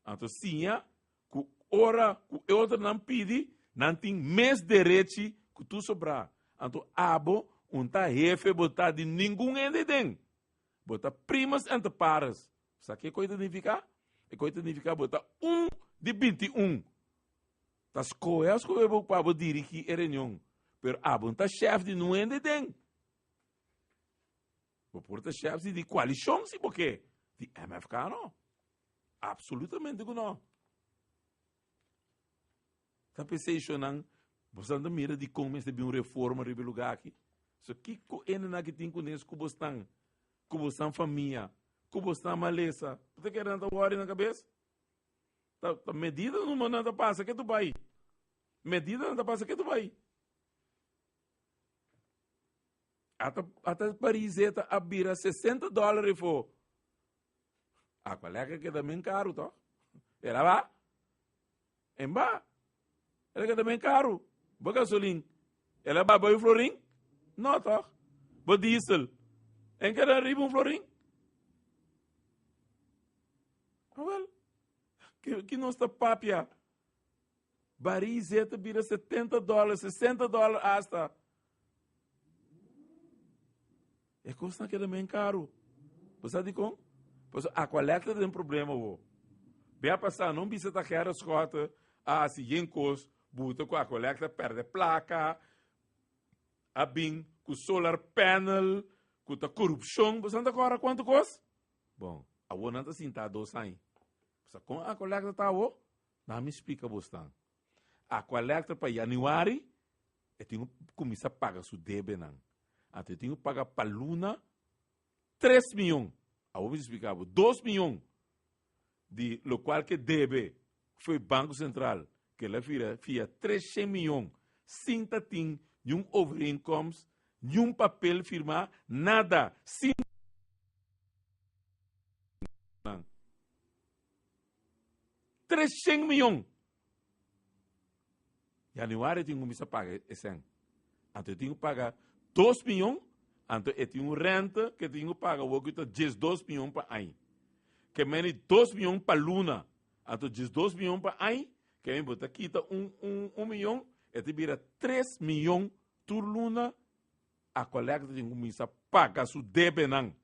Anto siña ku ora ku e otronan pidi, nan tin mes derechi ku tur sobrá. Anto abo un ta hefe bo ta di ningun hende den. Bo ta primus inter pares. Sa ke koi ta nifiká? E koi ta nifiká bo ta un di 21. Ta skohe a skohe bo pa bo dirigí e reunion. Pero abo un ta shèf di nun hende den. Bo por ta shèf si di koalishon si bo ke. Di MFK no. Absolutamente ku no. Ta p'esei shonnan, boso ta mira dikon mester bin un reforma riba e lugá aki. So kiko hendenan aki tin kunes ku bosnan, ku bosnan famia? ku bo sta malesa, bo ta kere nan ta wòri nan kabes? Ta ta medida numa nan ta pasa ke tu bai. Medida nan ta pasa ke tu bai. Ata ata Paris eta a bira 60 dòler efo. Aqua lekker keda men karu toch? Era ba? En ba? Era keda men karu. Bo gasolin. Era ba boy florin? No toch? Bo diesel. En keda riba un florin? Ah, wel. Ki, ki nos ta papia? Barí zeta bira 70 dólar, 60 dólar hasta. E kosnan keda men karu. Bo sa dikon? Pasobra Aqualectra ta den problema awo. Bia pasá no bisa ta Gerrit Schotte a hasi yen kos buta ku Aqualectra pèrdè plaka, a bin ku solar panel ku ta korupshon. Bo sa ta kòrda kuantu kos? Bon, awo nan ta sinta dos aña. Bo sa kon Aqualectra ta awo? Nan mi splika bosnan. Aqualectra pa januari e tin ku kuminsá paga su debenan. Anto e tin ku paga pa luna tres miyon. Awor mi ta splika bo, dos miyon di lokual ke debe fo'i Banko Sentral ke el a fira fia treshen miyon sin ta tin niun overeenkomst, niun papel firmá, nada, sin. 300 miyon. Januari tin kuminsa paga e sen. Anto e tin ku paga 2 miyon, anto e tin un rente ke tin ku paga awor ku ta 12 miyon pa aña. Ke meni 2 miyon pa luna, anto 12 miyon pa aña, ke meni bo ta kita un, un, un miyon, e ta bira 3 miyon tur luna. Aqualectra tin kuminsa paga su debenan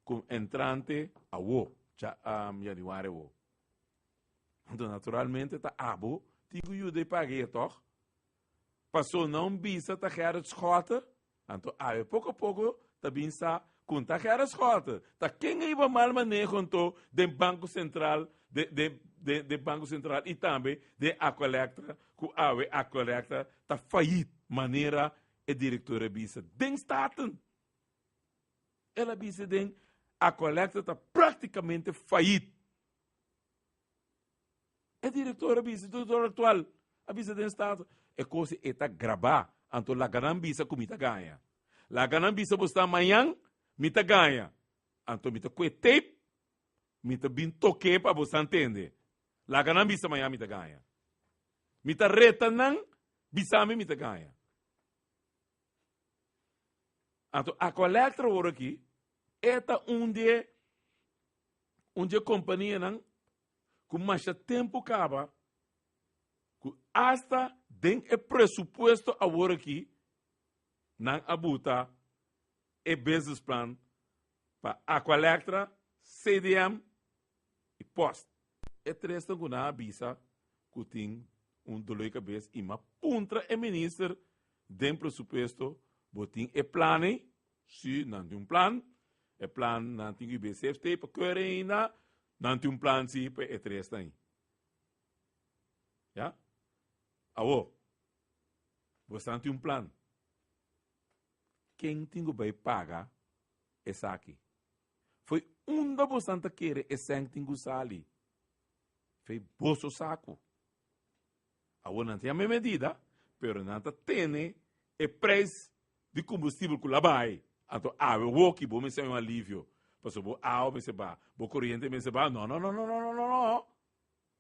ku entrante awo, ja, um, januari awo. Anto naturalmente ta abo tin ku yuda e paga e tòg? Paso nan bisa ta Gerrit Schotte, anto awe poko poko ta bin sa kun ta Gerrit Schotte. Ta ken a hiba mal maneho anto den Banko Sentral, den den den den Banko Sentral i tambe den Aqualectra ku awe Aqualectra ta fayit manera e direktor a bisa den Staten. El a bisa den Aqualectra ta praktikamente fayit. E direktor a bisa, e direktor aktual a bisa den Staten, e kos e ta grabá, anto laga nan bisa ku mi ta gaña. Laga nan bisa bo sta mañan, mi ta gaña. Anto mi ta kue tape, mi ta bin tok'é pa bo sa ntende. Laga nan bisa mañan mi ta gaña. Mi ta reta nan, bisa mi mi ta gaña. Anto Aqualectra awor aki, e ta un di e un dje kompanianan ku masha tempu kaba ku asta den e presupuesto awor aki nan a buta e business plan pa Aqualectra, CDM i Post. E tresnan ku nan a bisa ku tin un dolor di kabes i m'a puntra e minister den presupuesto bo tin e plan ei? Sí, nan tin un plan. E plan nan tin ku IBCFT pa keur ainda. Nan tin un plan sí pa e tresnan ei. Ya? Awor, bosnan tin un plan. Ken tin ku bai paga esaki? Foi unda bosnan ta kere e sèn tin ku sali? Fei boso saku. Awor nan ta yama e medida, pero nan ta tene e preis di kombustibel ku la bai. Anto awe woki bo mester un alivio, pasobra bo awa mester ba, bo koriente mester ba. No, no, no, no, no, no, no, no.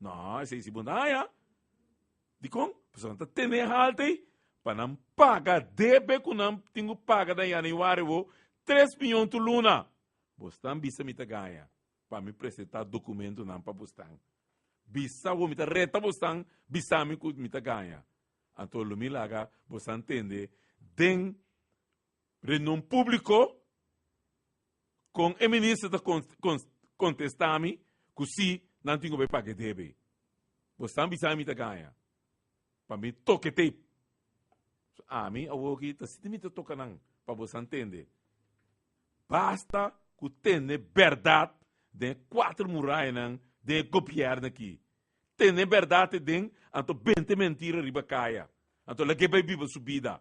No, esei si bo no haña. Dikon? Pasobra nan ta tene e halte ei pa nan paga debe ku nan tin ku paga na yanüari wo tres miyon tur luna. Bo stan bisa mi ta gaña. Pa mi presentá dokumentonan pa bosnan. Bisa bo mi ta reta bosnan, bisa mi ku mi ta gaña. Anto lo mi laga bosnan tende den reunion públiko kon e minister ta kontestá mi ku si nan tin ku bai paga e debe. Bosnan bisa mi ta gaña. Pa mi toke tape. Ami awoki ta sinti mi ta toka nan pa bosnan tende. Basta ku tene bèrdat den e kuater murayanan den e gobièrnu aki. Tene bèrdat aden, anto bente mentira riba kaya. Anto lag'é bai biba su bida.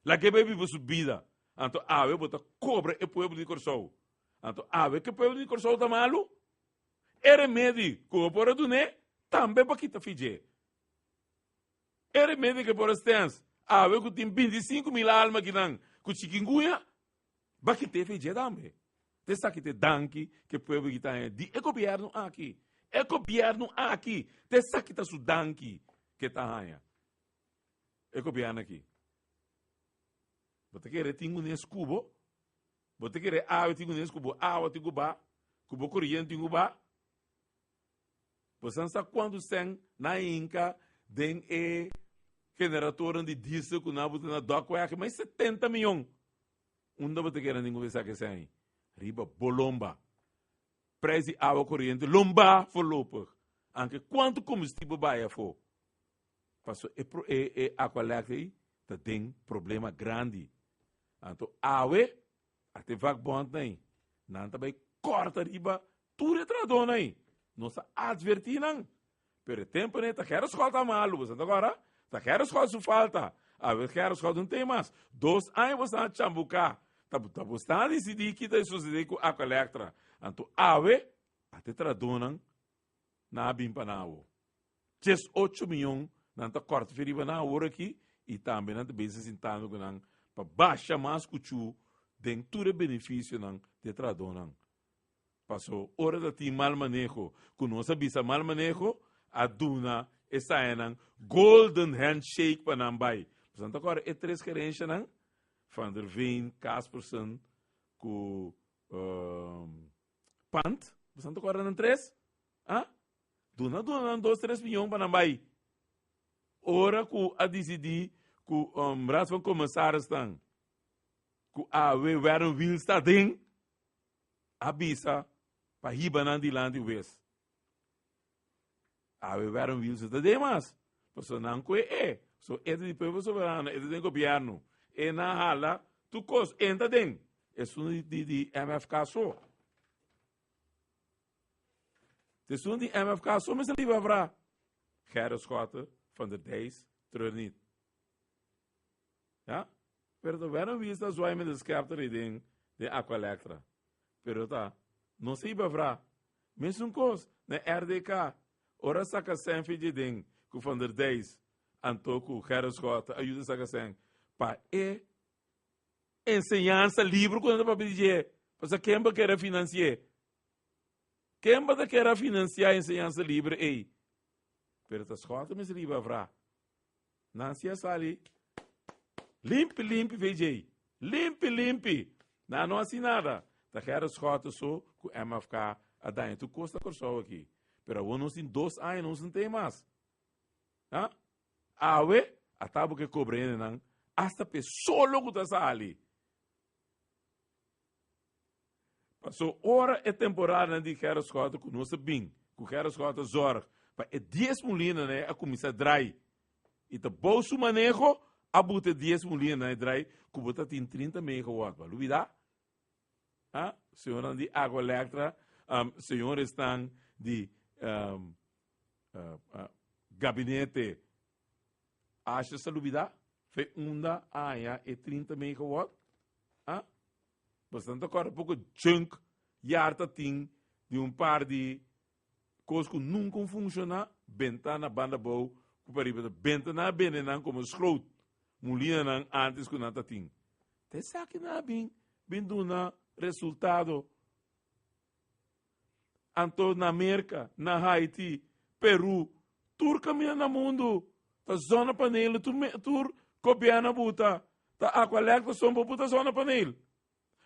Lag'é bai biba su bida. Anto awe bo ta kobra e pueblo di Kòrsou. Anto awe ku e pueblo di Kòrsou ta malu, e remedi ku bo por a dun'é tambe bo a kita fi dje. E remedi ku e por a stens awe ku tin 25,000 alma akinan ku chikingunya, bo a kit'é fi dje tambe. Ta esaki ta e danki ku e pueblo aki ta haña di e gobièrnu aki. E gobièrnu aki ta esaki ta su danki ku e ta haña. E gobièrnu aki. Bo ta kere tin un eskubo? Bo ta kere awe tin un eskubo? Awa tin ku ba? Ku bo koriente tin ku ba? Bo san sa kuantu sèn nan hinka den e generatornan di diesel ku nan a buta na Dokweg? Mas 70 miyon. Unda bo ta kere nan tin ku esaki sèn ei? Riba bo lomba. Prijs di awa koriente lomba voorlopig. Anke kuantu kombustibel bai afó? Paso e e e Aqualect ei ta den problema grandi. Anto awe a te vakbondnan ei, nan ta bai kòrta riba tur e trahadónan ei. Nos a atvertí nan, pero e tempu ei ta Gerrit Scholt a malu, boso ta kòrda? Ta Gerrit Scholt su falta. Awe Gerrit Scholt no tin mas. Dos aña boso a chambuká, ta ta boso a disidí ki ta susedé ku Aqualectra. Anto awe a te trahadónan nan a bin pa nan awo. 18 miyon nan ta kòrta fi riba nan awor aki i tambe nan ta bezig sintando ku nan pa basha mas kuchú den tur e benefisionan di e trahadónan. Paso ora ta tin mal maneho, ku nos a bisa mal maneho, a duna e sayanan golden handshake pa nan bai. Pasobra nan ta kòrda e tres gerenshanan, Van der Veen, Caspersen ku Pant, pasobra nan ta kòrda nan tres? Ah? Duna duna nan dos tres miyon pa nan bai. Ora ku a disidí ku um, Raad van Commissarisnan ku awe Werner Wiels ta den, a bisa pa hiba nan dilanti wes. Awe Werner Wiels no ta den mas. Pasobra nan kue e. So e ta di Pueblo Soberano, e ta den gobierno. E na hala tur kos, e ta den. Esun di, di, di MFK so. Esun di MFK so mester liba vra. Gerrit Schotte van der Dijs treur niet. Ja? Pero ta wèr un vista zwaai met de scepter i den den Aqualectra. Pero ta no se iba vra. Mesun kos na RDK. Ora saka sèn fidje den ku Van der Dijs anto ku Gerrit Schotte a yuda saka sèn pa e enseñansa libro ku nan ta papia di dje. Pasobra ken bo kere finansi'é? Ken bo ta kere a finansiá enseñansa libre ei? Pero ta Schotte mester riba vra. Nan si a sali limpi limpi VJ. Limpi limpi. Nan no hasi nada. Ta Gerrit Schotte so ku MFK a daña tur kos na Kòrsou aki. Pero awor nos tin dos aña nos no tin mas. Ha? Awe a ta bo ke kobra hendenan hasta p'e solo ku ta sali. Paso ora e temporadanan di Gerrit Schotte ku nos a bin ku Gerrit Schotte zorg pa e dies mulinanan ei a kuminsá drai i ta bou su maneho a buta e dies mulinanan ei drai ku bo ta tin 30 megawatt. Bo a lubidá? Ha? Señornan di Aqualectra, um, señoresnan di um, uh, uh, gabinete Asha sa lubidá? Fe unda aña e 30 megawatt? Ha? Bastante kòrda poko junk yard ta tin di un par di kos ku nunka un funshoná, benta na banda bou ku pariba ta benta nan a bende nan komo schroot, mulinanan antes ku nan ta tin. Ta esaki nan a bin bin duna resultado. Anto na Merka, na Haiti, Peru, tur kaminda na mundu ta zonnepanelen, tur, tur gobièrnu a buta, ta Aqualectra son por buta zonnepaneel.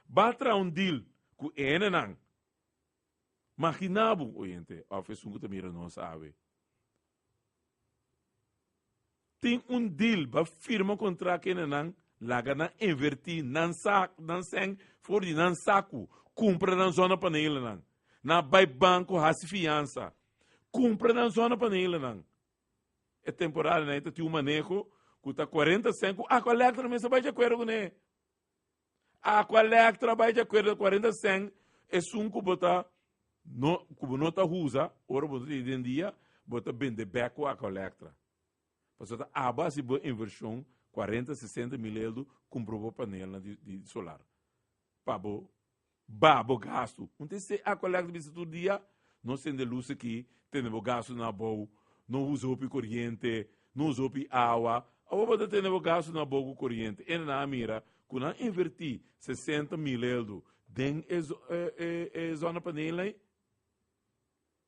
Ba traha un deal ku e hendenan. Magina bo, oyente, òf esun ku ta mira nos awe. Tin un deal, ba firma contract kende nan, laga nan inverti nan sak, nan sèn for di nan saku, kumpra nan zonnepanelennan. Nan bai banko hasi fiansa, kumpra nan zonnepanelennan. E temporada nan ta tin un maneho ku ta 40 sèn ku Aqualectra mester bai di akuerdo kuné. Aqualectra bai di akuerdo 40 sèn esun ku bo ta no ku bo no ta usa ora bo ta den dia bo ta bende bek ku Aqualectra. Pasobra ta abo hasi bo invershon 40 60 mil eldo kumpra bo panelnan di di solar pa bo. Ba bo gastu. Un te se Aqualectra ta bisa tur dia, no sende lus aki, tene bo gastunan abou, no usa hopi koriente, no usa hopi awa. Awor bo ta tene bo gastunan abou ku koriente. E nan a mira ku nan invertí 60,000 eldo den e e zonnepanelen ei,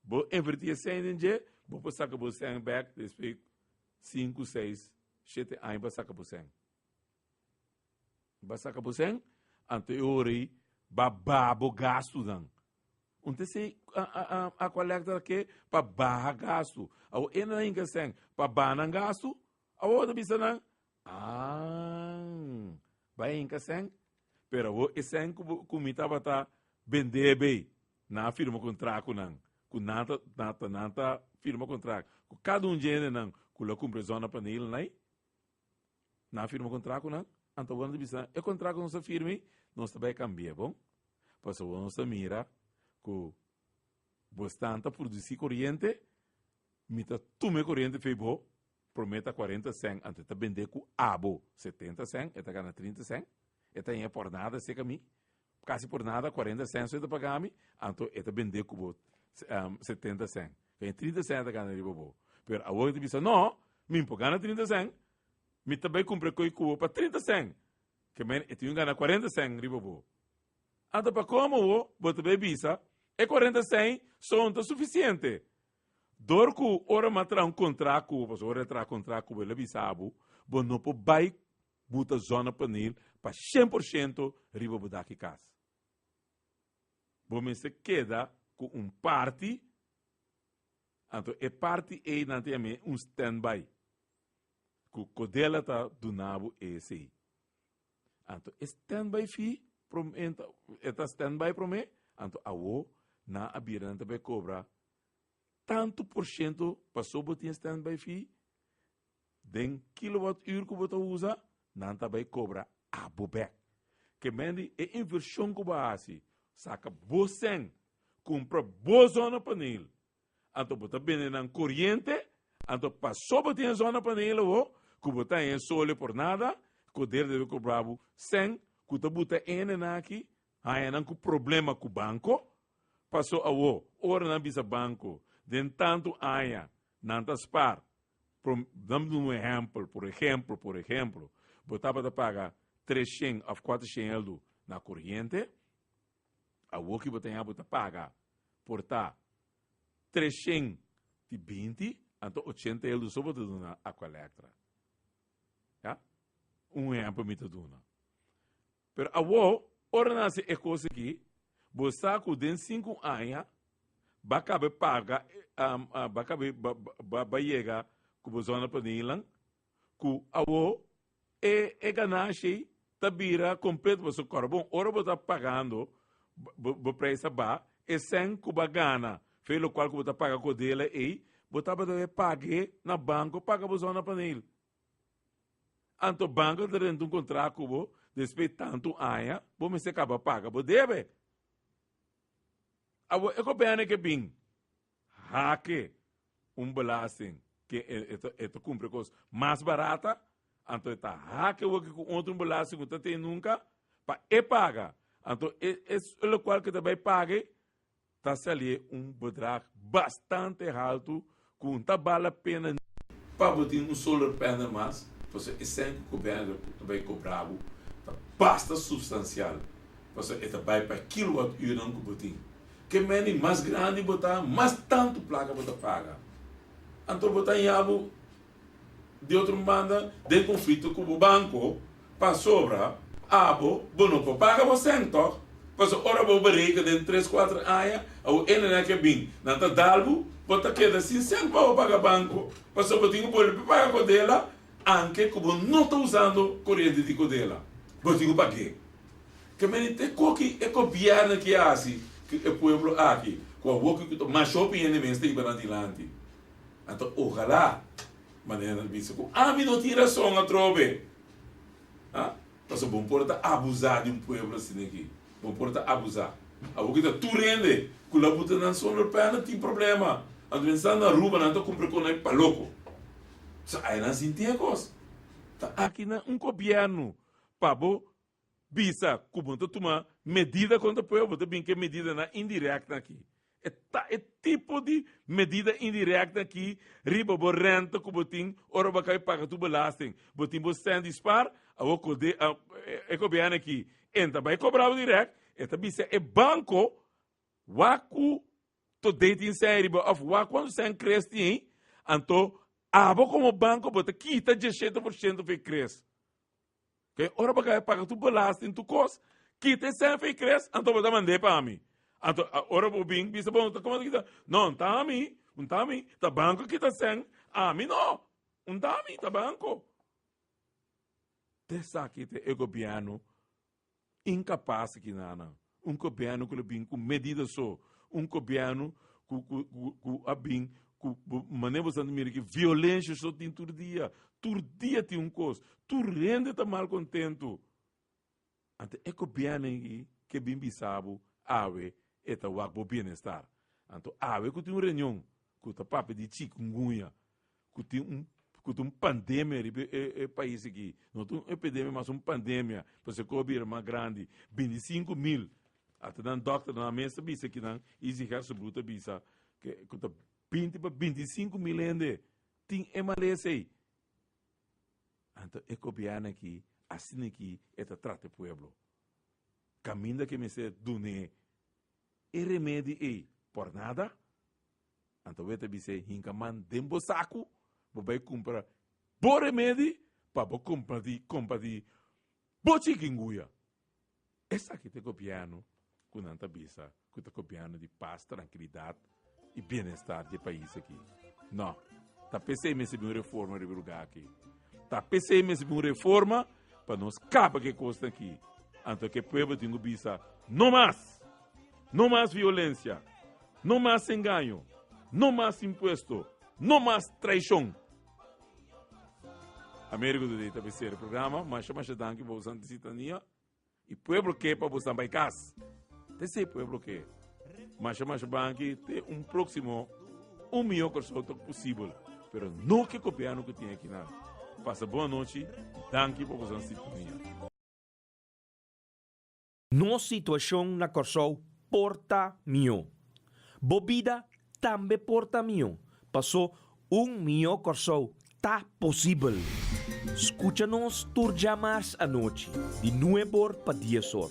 bo invertí e sèn den dje, bo por saka bo sèn bèk despues sinku, seis, shete aña bo a saka bo sèn. Ba saka bo sèn, anto e ora ei ba baha bo gastunan. Un ta esei Aqualectra ke pa baha gastu. Awor e nan hinka sèn pa baha nan gastu, awor bo ta bisa nan, ah, bai hinka sèn, pero awor e sèn ku bo ku mi tabata bende bei, nan a firma kontrakt ku nan, ku nan ta nan ta nan ta firma kontrakt ku kada un dje hendenan ku lo kumpra e zonnepanelen ei, Nan a firma kontrakt ku nan, anto bo nan ta bisa, e kontrakt ku nos a firma ei, nos ta bai kambia, bon? Pasobra nos ta mira ku bo stan ta produsí koriente, mi ta tuma e koriente fei bo, promé ta kuarenta sèn, anto e ta bendé ku abo 70 sèn, e ta gana 30 sèn, e ta haña por nada serka mi, kasi por nada, 40 sèn so e ta paga mi, anto e ta bendé ku bo 70 sèn. Haña 30 sèn e ta gana riba bo. Pero awor e ta bisa, no, mi no por gana 30 sèn, Mi ta bai kumpra koi ku bo pa 30 sèn. Ke men e tin un gana 40 sèn riba bo. Anto pa komo bo, bo ta bai bisa, e 40 sèn so no ta sufisiente. Dor ku ora mi a traha un kontrak ku bo, pasobra ora e traha kontrak ku bo el a bisa bo, bo no por bai buta zonnepaneel pa 100% riba bo dak di kas. Bo mester keda ku un parti, anto e parti ei nan ta yam'é un standby. Ku Kodela ta duna bo esei. Anto e standby fee prome e ta standby prome, anto awo nan a bira nan ta bai kobra tantu por shento paso bo tin e standby fee den kilowatt uur ku bo ta usa nan ta bai kobra abo bek. Ke men di e invershon ku bo a hasi saka bo sèn kumpra bo zonnepaneel Anto bo ta bende nan koriente, anto paso bo tin e zonnepaneel awo, ku bo ta haña e sole por nada, Koder debe kobra bo sèn, ku ta buta hendenan aki haña nan ku problema ku banko, paso awo ora nan bisa banko den tantu aña nan ta spar, dam un ehèmpel, por ehèmpel, por ehèmpel, bo tabata paga 300 òf 400 eldu na koriente, Awor ki bo ta haña bo ta paga por ta 320, anto 80 euro so bo ta duna Aqualectra. Ya? Un ehempel mi ta duna. Pero awor, ora nan hasi e kos aki, bo sa ku den sinku aña ba kabe paga, um, ba kabe ba, ba, ba yega ku bo zonnepaneelnan, ku awor E e ganashi ei ta bira kompleto pasobra kòrda bon ora bo ta pagando bo bo preis a baha e sèn ku bo a gana fe lokual ku bo ta paga kodela ei bo tabata debe pag'é na banko paga bo zonnepaneel. Anto banko ta drenta un kontrakt ku bo despues tantu aña bo mester kaba paga bo debe. Awor e gobièrnu ke bin hake un belasting ke e ta kumpra e kos mas barata, anto e ta hake woki ku otro un belasting ku ta tene nunka pa e paga. Anto e e lokual ku e ta bai paga ei ta sali un bedrag bastante haltu ku no ta bal la pena. Pa bo tin un solar panel mas, pasobra e sèn ku gobièrnu ta bai kobra bo ta basta supstansial, pasobra e ta bai pa kilowatt uurnan ku bo tin. Ke meni mas grandi bo ta, mas tantu plaka bo ta paga. Anto bo ta haña bo di otro banda den konflikto ku bo banko pasobra abo bo no por paga bo sèn tòg. Pasobra ora bo bereken den tres kuater aña abo ene ke bin nan ta dal bo, bo ta keda sin sèn pa bo paga banko pasobra bo tin ku bolbe paga kodela anke ku bo no ta usando koriente di kodela bo tin ku pag'é. Ke meni te koki e gobièrnu ki a hasi ku e pueblo aki ku awoki ku ta masha hopi hende mes ta hiba nan dilanti. Anto ojalá manera nan ta bisa ku ami no tin rason atrobe. Ha? Pasobra bo no por ta abusá di un pueblo asina aki. Bo no por ta abusá. Awoki ta tur hende ku la buta nan solar panel tin problema. Anto men sa na Aruba nan ta kumpra kon nan pa loko. Pasobra aya nan sinti e kos. Ta aki na un gobièrnu pa bo Bisa ku bo ta tuma medida kontra pueblo, bo ta bin ku e medidanan indirekto aki. E ta e tipo di medida indirekto aki riba bo renta ku bo tin ora bo a kaba di paga tur belasting. Bo tin bo sèn di spar, awor kode e gobièrnu aki enta bai kobra bo dirèkt, e ta bisa e banko wak ku todei tin sèn riba òf wak kuantu sèn kres tin ei, anto abo komo banko bo ta kita dieshete por shento for e kres. Ke ora bo kaba paga tur belasting tur kos, kita e sèn for e kres, anto bo ta mand'é pa mi. Anto ora bo bin bisa bo ta komo ta kita, no, n ta ami, n ta ami, ta banko kita sèn, ami no, n ta ami, ta banko. Te esaki ta e gobièrnu inkapas aki nan. Un gobièrnu ku lo bin ku medida so, un gobièrnu ku ku ku ku a bin ku manera bo sa mira ki violensia so tin tur dia, tur dia tin un kos, tur hende ta malkontentu. Anto e gobièrnu aki ke bin bisa bo awe e ta wak bo bienestar. Anto awe ku tin un reunion ku ta papia di chikungunya, ku tin un ku ta un pandemia riba e e pais aki, no ta un epidemia mas un pandemia, pasobra ku a bira mas grandi, 25.000, ata nan dòkternan mes ta bisa kinan, Izzy Gerstenbluth ta bisa ke ku ta 20 pa 25.000 hende tin e malesa ei. Anto e gobièrnu aki asina aki e ta trata e pueblo. Kaminda ke mester dun'é e remedi ei por nada. Anto bo ta bis'é, Hinka man den bo saku, bo bai kumpra bo remedi pa bo kompartí kompartí bo chikinguya. Esaki ta e gobièrnu ku nan ta bisa ku ta gobièrnu di pas, trankilidat i bienestar di e pais aki. No, ta p'esei mester bin un reforma riba e lugá aki. Ta p'esei mester bin un reforma pa nos kaba ku e kosnan aki. Anto ku e pueblo tin ku bisa, No mas! No mas violensia, no mas engaño, no mas impuesto, no mas traishon. Americo Today ta besera programa. Masha masha danki pa bosan sintonia. Y pueblo ke pa bosan bai kas. Te esei pueblo ke. Masha masha banki te un próximo un mihó Kòrsou tok posibel. Pero no ke gobièrnu ku tin akinan. Pasa bon anochi. Danki pa bosan sintonia. Nos situashon na Kòrsou por ta mihó. Bo bida tambe por ta mihó, pasó un mihó Kòrsou ta posibel. Skucha nos tur djamars anochi di nueb'or pa dies'or,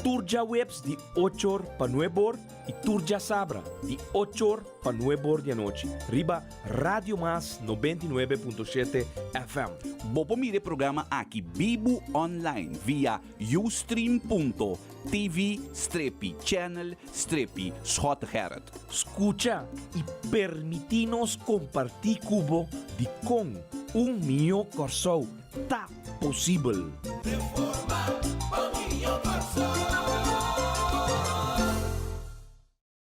tur djaweps di och'or pa nueb'or i tur djasabra di och'or pa nueb'or di anochi riba Radio Mas 99.7 FM. Bo por mira e programa aki bibu online via Ustream punto TV strepi channel strepi Schotte Gerrit. Skucha i permití nos kompartí ku bo dikon un mihó Kòrsou ta posibel. Reforma.